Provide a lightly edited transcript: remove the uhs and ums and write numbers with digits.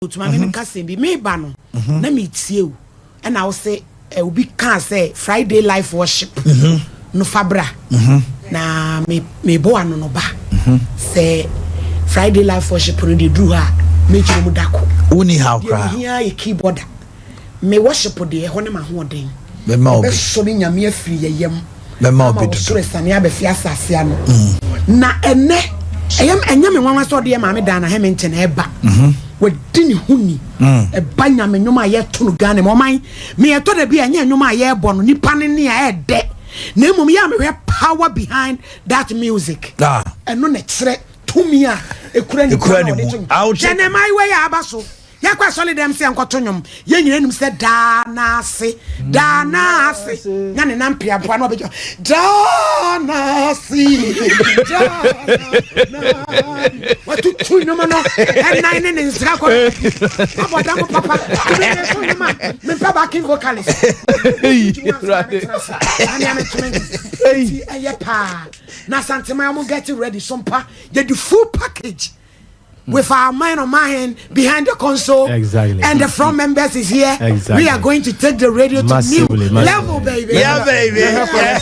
Otuma mi nka sɛm bi meba no na metie o, ɛna wo sɛ obi kaa sɛ Friday live worship no fa bra na mebɔ ano no ba sɛ Friday live worship no de duru hɔ a, mɛgyina mu dako. Woni haw deɛ koraa. Mehia yɛ keyboard a me worship deɛ, ɛhɔ ne mahoɔden. Bɛma wo bi. Ɛbɛsɔ ne Nyame afiri yɛyam Bɛma wo ama bi wo dodo. Soro sane abɛfi asase ano na ɛnɛ ɛyɛ ɛnyɛ me nwanwa sɛ ɔde yɛ maame Dan na Hemington ɛba wadi ne ho ni ɛba Nyame nnwom a yɛto no Ghana mu. Ɔman meyɛtɔ da bi a, ɛnyɛ nnwom a yɛrebɔ no nipa ne ne a ɛɛdɛ, na mmom yɛ a mehwɛ power behind that music. Ɛno na kyerɛ tumi a ekura nipa Ekura na ne ɔde mu. to nnwom. Take- Hwɛ ne mmaayewa yi a aba so, yɛkɔ asɔre dɛm sɛ yɛnkɔto nnwom, yɛn nyinaa nim sɛ daa n'ase, daa n'ase na ne nam piapoa na ɔbɛgya daa n'ase, daa n'ase, watutu nnwom no ɛnan ne ne nsira kɔ abɔ dam papa tumi ne so nnwom a mempɛ backing vocalist nti ɛyɛ paa na Asanteman mo get ready so mpa yɛde full package with our man on my hand behind the console. And the front members is here. We are going to take the radio to Massively, new massively. level, baby. Yeah, baby. Yeah.